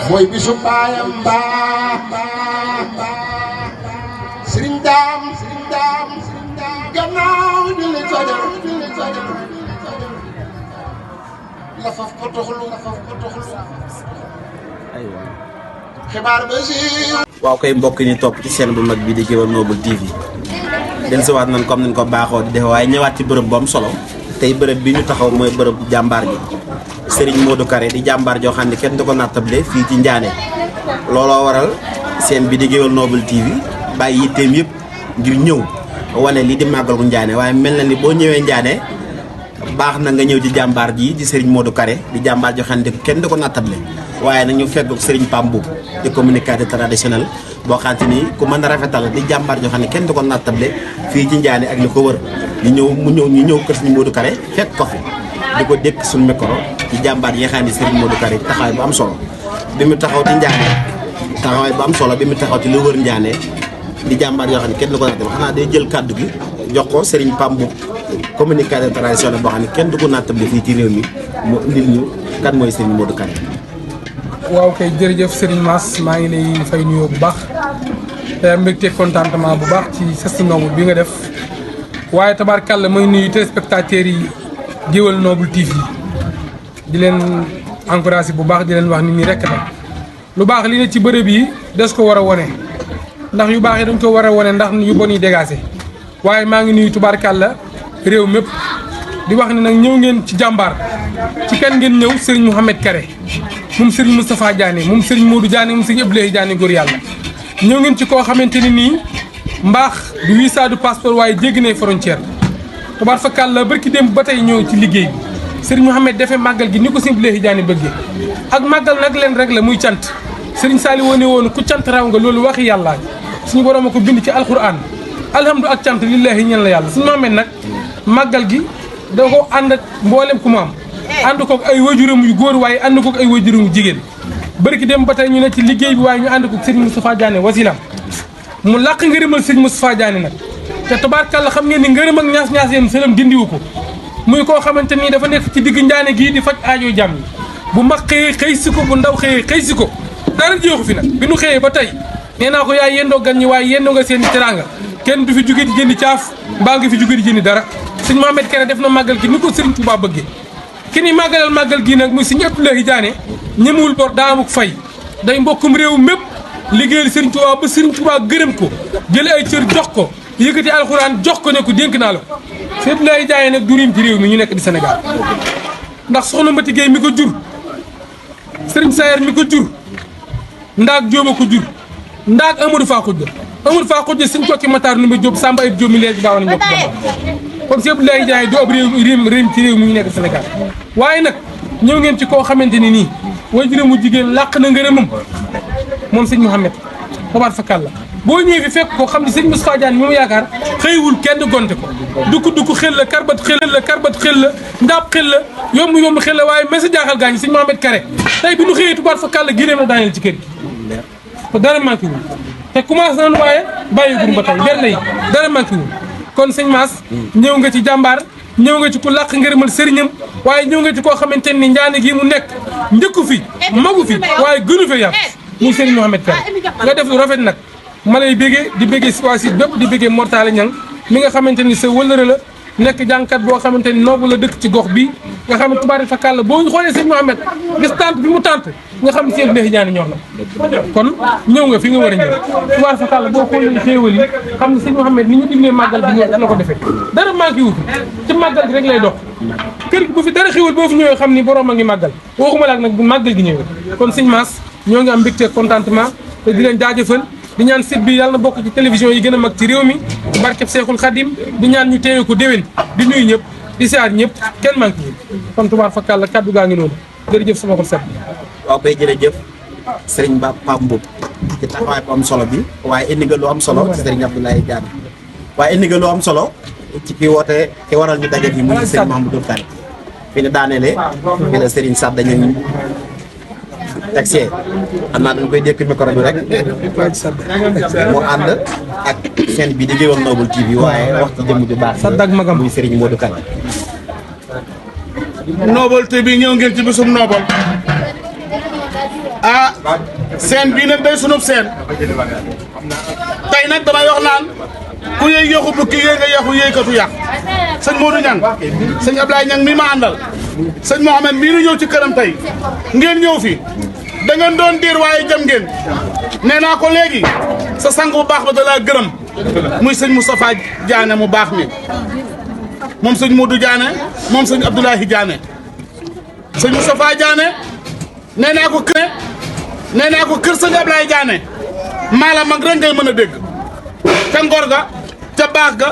mooy bisu baayam Sëriñ Daam gannaaw julli fajar la faf ko toxlu xibaar ba siiw. waaw koy mbokk ni topp ci chaîne bu mag bi di Gueweul Noble TV dellusiwaat nañ comme nañ ko baaxoo di def waaye ñëwaat ci bërëb bu am solo tey bërëb bi ñu taxaw mooy bërëb jàmbaar gi Serigne Modou Kare di jàmbaar joo xam ne kenn du ko nattable fii ci Ndiané looloo waral chaîne bi di Gueweul Noble TV bàyyi yitteem yëpp ngir ñëw wane lii di màggal gu Ndiané waaye mel na ni boo ñëwee Ndiané baax na nga ñëw ci jàmbaar ji di Serigne Modou Kare di jàmbaar joo xam ne kenn du ko nattable waaye nag ñu fekk Serigne Pambou di communicateur traditionnel boo xam te ni ku mën a rafetal di jàmbaar joo xam ne kenn du ko nattable fii ci Ndiané ak li ko wër ñu ñëw kër Serigne Modou Kare fekk ko fi di ko dékk suñu micro ci jàmbaar yi nga xam ne Serigne Modou Kare taxawaay bu am solo bi mu taxaw ci Ndiané taxawaay bu am solo bi mu taxaw ci lu wër Ndiané di jàmbaar yoo xam ne kenn du ko nattable xanaa day jël kàddu gi jox ko Serigne Pambou communicateur traditionnel boo xam ne kenn du ko nattable fii ci réew mi mu indil ñu kan mooy Serigne Modou Kare. waaw kay jërëjëf Serigne Mass maa ngi lay fay nuyoo bu baax te am mbégte contentement bu baax ci Geste Noble bi nga def waaye tabaarkàlla may nuyu téléspectateurs yi Gueweul Noble TV di leen encouragé bu baax di leen wax nit ñi rekk nag lu baax li ne ci bërëb yi des ko war a wone ndax yu baax yi dañ ko war a wone ndax yu bon yi dégagé waaye maa ngi nuyu tabaarkàlla réew mépp di wax ni nag ñëw ngeen ci jàmbaar ci kan ngeen ñëw Serigne Mouhamed Kare moom Serigne Moustapha Diané moom Serigne Modou Diané moom Serigne Abdoulaye Diané góor yàlla ñëw ngeen ci koo xamante ni nii mbaax du visa du passeport waaye jéggi nay frontière tabaar fakal la barki démb ba tey ñëw ci liggéey bi Serigne Mouhamed defee màggal gi ni ko Serigne Abdoulaye Diané bëggee ak màggal nag leen rek la muy cant Serigne Sali woone woon ku cant raw nga loolu waxi yàlla suñu borom a ko bind ci alquran alhamdu ak cant lillahi ñen la yàlla Serigne Mouhamed nag màggal gi da ko ànd ak mboolem ku mu am ànd koog ay wajuram yu góor waaye ànd koog ay wajuram yu jigéen barki dem ba tey ñu ne ci liggéey bi waaye ñu ànd koog Serigne Moustapha Diané wasilam mu làq ngërëmal Serigne Moustapha Diané nag te tabaarkàlla xam ngeen ni ngërëm ak ñaas-ñaas yéen sëlam dindiwu ko muy koo xamante nii dafa nekk ci digg Ndiané gii di faj aajo jàmm yi bu mag xëyee xëy si ko bu ndaw xëyee xëy si ko dara jeexu fi nag bi nu xëyee ba tey nee naa ko yaay yendoo gan ñi waaye yendoo nga seen i teraanga kenn du fi jóge di jëndi caaf mbaa nga fi jóge di jëndi dara Serigne Mouhamed Kare def na màggal gi ni ko Serigne Touba bëggee ki ni màggalal màggal gii nag muy Serigne Abdoulaye Diané ñemewul bor daa amuk fay day mbokkum réew mépp liggéeyal Serigne Touba ba Serigne Touba gërëm ko jël ay cër jox ko yëkkati alxuraan jox ko ne ko dénk naa la ko Serigne Abdoulaye Diané nag du rim ci réew mi ñu nekk di Sénégal ndax soxna Mati Gueye mi ko jur Serigne Sayer mi ko jur ndaak Jóoba ko jur ndaak Amadou Fa Xujja Amadou Fa Xujja Serigne Kokki Matar nu ma Jóob Samba ay Jóob mi leegi gaaw na ñokk kon Serigne Abdoulaye Diané du ab réew ci réew mi ñu nekk Sénégal waaye nag ñëw ngeen ci koo xamante ni nii wajuram mu jigéen làq na ngërëmam moom Serigne Mouhamed tabaar fakal la boo ñëwee fi fekk ko xam ne Serigne Moustapha Diané moom yaakaar xëywul kenn gonte ko dukk xel la karbat xel la ndaab xel la yomb xel la waaye mais sa jaaxal gaañi Serigne Mouhamed Kare tey bi ñu xëyee tabaar fakal la génneem na daaneel ci kër gi ko dara manqué wul te commencé nañu waaye bàyyi gur ba tey benn yi dara manqué wul kon sëñ Mass ñëw nga ci jàmbaar ñëw nga ci ku làq ngërëmal sëriñam waaye ñëw nga ci koo xamante ni Ndiané gii mu nekk njëkku fi magu fi waaye gënu fi yar muy Serigne Mouhamed Kare nga def lu rafet nag ma lay béggee di béggee si waa si bépp di béggee Mortala Ñang mi nga xamante ni sa wëllëre la nekk jàngkat boo xamante ni noobu la dëkk ci gox bi nga xam ne tubaari fakal la boo ñu xoolee sëñ Mouhamed gis tante bi mu tante nga xam ne seen Abdoulaye Diané ñor na kon ñëw nga fi nga war a ñëw tubaari fakal la boo xoolee xéewal yi xam ne sëñ Mouhamed ni ñu dimlee màggal bi ñëw dana ko defee dara manqué wu ci màggal gi rek lay dox kër gi bu fi dara xéewal boo fi ñëwee xam ni borom a ngi màggal waxuma laak nag bu màggal gi ñëwee kon sëñ Mass ñoo ngi am mbégte contentement te di leen jaajëfal di ñaan site bi yàlla na bokk ci télévision yi gën a mag ci réew mi ci barkeb Seexul Xadim di ñaan ñu teewe ko déwén di nuyu ñëpp di siyaar ñëpp kenn manqué yi kon tubaar fakal la kaddu gaa ngi noonu jërëjëf sama xol set waaw koy jërëjëf Serigne Pambou ci taxawaay bu am solo bi waaye indi nga lu am solo ci Serigne Abdoulaye Diané waaye indi nga lu am solo ci ki woote ki waral ñu daje fi muy Serigne Mouhamadou Kare fi ne daaneele fi la Serigne Sadda ñu taxi xam naa dañ koy dékk micro bi rek mu ànd ak chaîne bi di Gueweul Noble TV waaye wax ci jëmm ju baax Sadda ak magam muy Serigne Modou Kare Noble TV ñëw ngeen ci bisum Noble ah seen bii nag day sunub seen tey nag damay wax naan ku yëy yéexu bukki yéy nga yéexu yéykatu yàq sëñ Modou Niang sëñ Ablaye Niang mii ma àndal sëñ Mouhamed mii nu ñëw ci këram tey ngeen ñëw fi da ngeen doon diir waaye jëm ngeen nee naa ko léegi sa sang bu baax ba da laa gërëm muy sëñ Moustapha Diané mu baax mi moom sëñ Modou Diané moom sëñ Abdoulahi Diané sëñ Moustapha Diané nee naa ko kër sëñ Ablaye Diané maala mag rek ngay mën a dégg ca ngor ga ca baax ga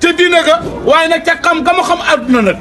ca diine ga waaye nag ca xam ga mu xam adduna nag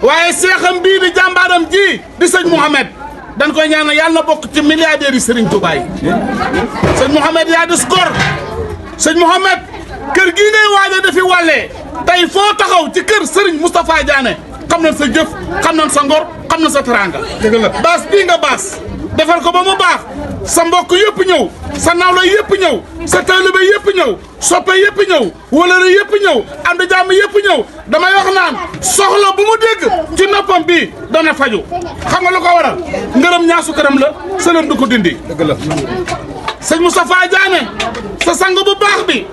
waaye seexam bii di jàmbaaram ji di sëñ Mouhamed dañ koy ñaanal yàlla na bokk ci milliardaires yi Serigne Touba yi sëñ Mouhamed yaa dis gor sëñ Mouhamed kër gii ngay waaje dafi wàllee tey foo taxaw ci kër Serigne Moustapha Diané xam nañ sa jëf xam nañ sa ngor xam nañ sa teranga baas bii nga baas defal ko ba mu baax sa mbokk yëpp ñëw sa nawla yëpp ñëw sa taalibe yëpp ñëw soppe yëpp ñëw wëlëre yëpp ñëw ànd jàmm yëpp ñëw damay wax naan soxla bu mu dégg ci noppam bii dana faju xam nga lu ko waral ngërëm ñaasu këram la sëlëm du ko dindi dëgg la sëñ Moustapha Diané sa sang bu baax bi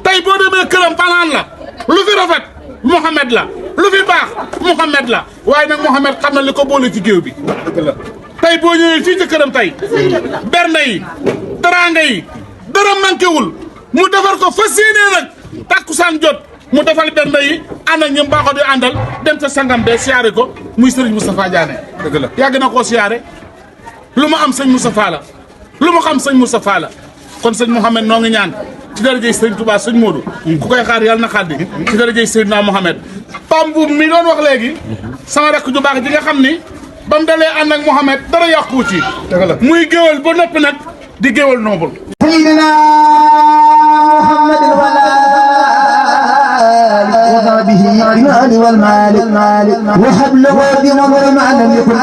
tey boo demee këram fanaan la lu fi rafet Mouhamed la lu fi baax Mouhamed la waaye nag Mouhamed xam na li ko boole ci géew bi dëgg la tey boo ñëwee fii ci këram tey bernde yi teraanga yi dara manqué wul mu defar ko fas yéenee nag takkusaan jot mu defal bernde yi ànd ak ñoom baaxoo di àndal dem sa sangam bee siyaare ko muy Serigne Moustapha Diané dëgg la yàgg na koo siyaare lu ma am sëñ Moustapha la lu ma xam sëñ Moustapha la kon sëñ Mouhamed noo ngi ñaan ci darajey sëñ Touba sëñ Modou ku koy xaar yàlla na xaddi ci darajey Seydina Mouhamed Pam Buub mi doon wax léegi sama rakk ju baax ji nga xam ni ba mu dalee ànd ak Mouhamed dara yàqu ci muy géwal ba noppi nag di géwal noobul سيدنا محمد وصحبه المال والمال وحبله بنظر ما لم يكن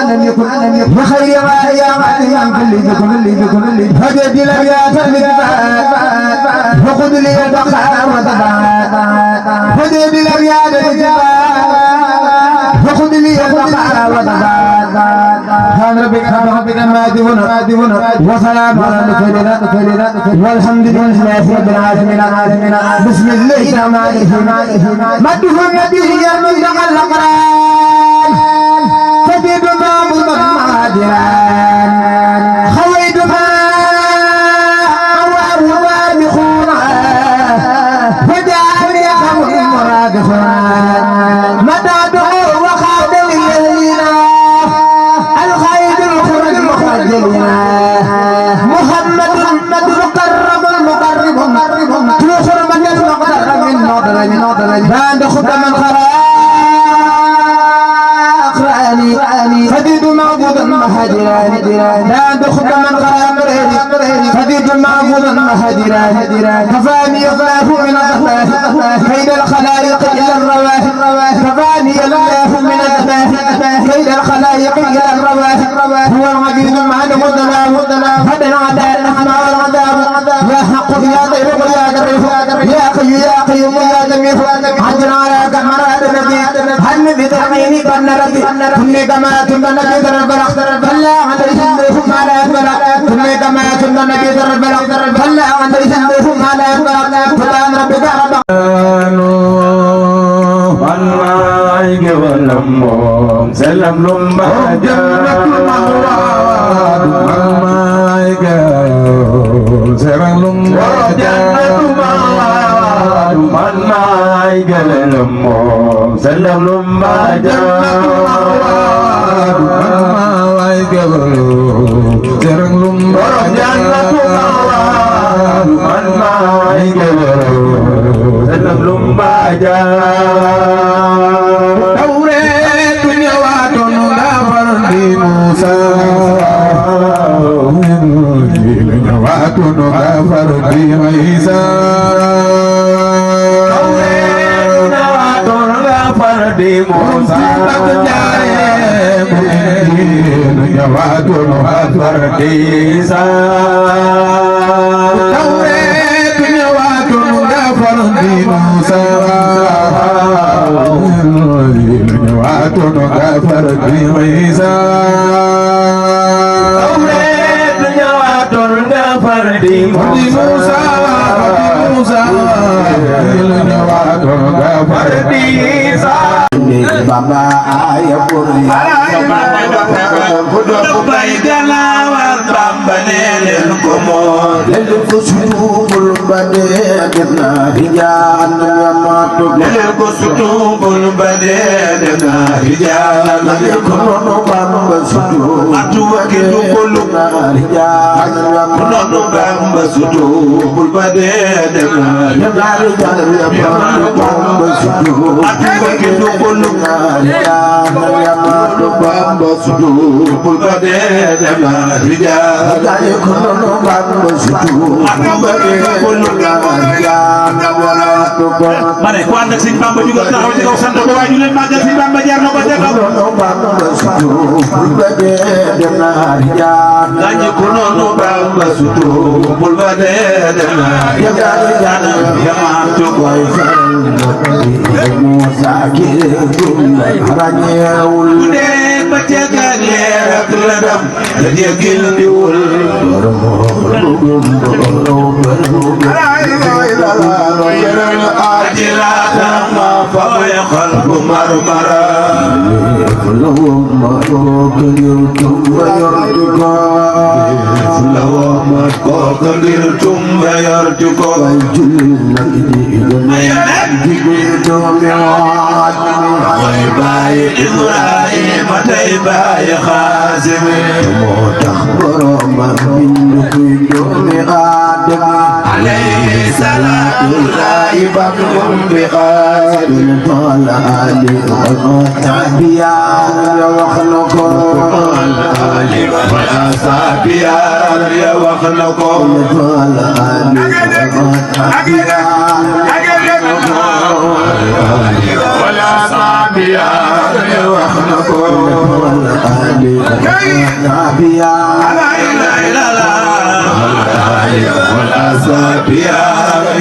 وخير ما يا معلم كل بكم هجد الابيات بالكفاء وخذ لي البقاء وتبعات هجد الابيات بالكفاء وخذ لي البقاء وتبعات سبحان ربك ما يصفون وسلام على المرسلين والحمد لله رب العالمين بسم الله الرحمن الرحيم مده النبي المنتقى الاقران كتب ما مدران خويت ما وابخون فجعلني خمر مرادخون مداده وخادم الذين محمد المقرب كل حرمة المقرب من ناظر بعد خدم الخراقراني فديد معبودا مهاجراني بعد خدم الخراقراني فديد معبودا مهاجراني كفاني الله من الأخلاق كيد الخلائق إلى الرواح كفاني الله من الأخلاق كيد الخلائق إلى الرواح هو العبيد مع الغدلاء هدنا عداء الأسماء والعذاب يا حق يا طيب يا جريف يا قيوم يا جميل عجل على كمرات النبي هل بتعيني بن ربي كل كما كنت النبي ضرب فلا عند رسولهم على أكبر كل كما كنت النبي ضرب فلا عند رسولهم على أكبر سبحان ربك رب Salam lumba jannatul ma'wad Salam lumba jannatul ma'wad man ma'aigal lumba Salam lumba jannatul ma'wad man ma'aigal Salam lumba jannatul ma'wad man ma'aigal Salam lumba كن غفر بعيسى غفر بموسى كن غفر بعيسى كن غفر بموسى كن غفر بعيسى Bamba ya puri kudo bay galawal Bamba nelen ko mo lel ko sutubul bade dena rijan ma to lel ko sutubul bade dena rijan ko no Bamba sutu atu ke do ko lu rijan ko no Bamba sutu bul bade dena rijan Bamba sutu atu ke do ko lu rijan Bamba sutu bul bade dena rijan ko no Bamba sutu atu ke do ko lu rijan ma ne ko ànd ak Sëñ Bamba jugal taxaw ci kaw sant ko waaye ñu leen màggal Sëñ Bamba jaar na ko ca kaw gañe ko noonu Bamba sutu bul ba dee dem na rijan yamaam to koy faral Musa ki rañewul bu dee ba tegal leer ak la dam da jégil diwul ma fa qalb marmara lawma ko tumba yortuko lawma ko tumba yortuko julna idi way bay Ibrahim tay bay Xaasim moo tax borom bindu kuy doomi Aadama alayhi salaatu laahi bakum bi xaadim tola ali wa tabiya ya wax na ko ali wa sabiya ya wax na ko tola ali wa tabiya wala sabiya ya wax na ko ali wa tabiya la ilaha illallah wala sabiya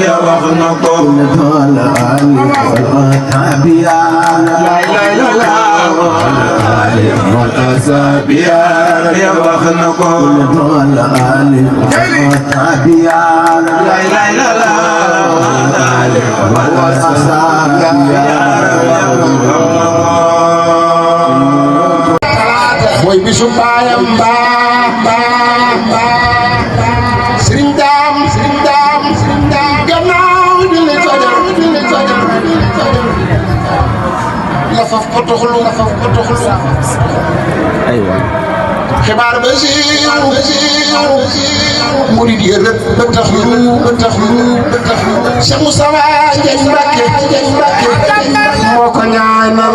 ya wax na ko tola ali wa tabiya la ilaha illallah wala sabiya ya wax na ko tola ali wa tabiya la ilaha illallah wala sabiya mooy bisu baayam Sëriñ Daam gannaaw di li fajar la faf ko toxlu xibaar ba siiw murid yi rek ba taxlu Cheikh Moustapha Ndiaye Mbacke moo ko ñaanal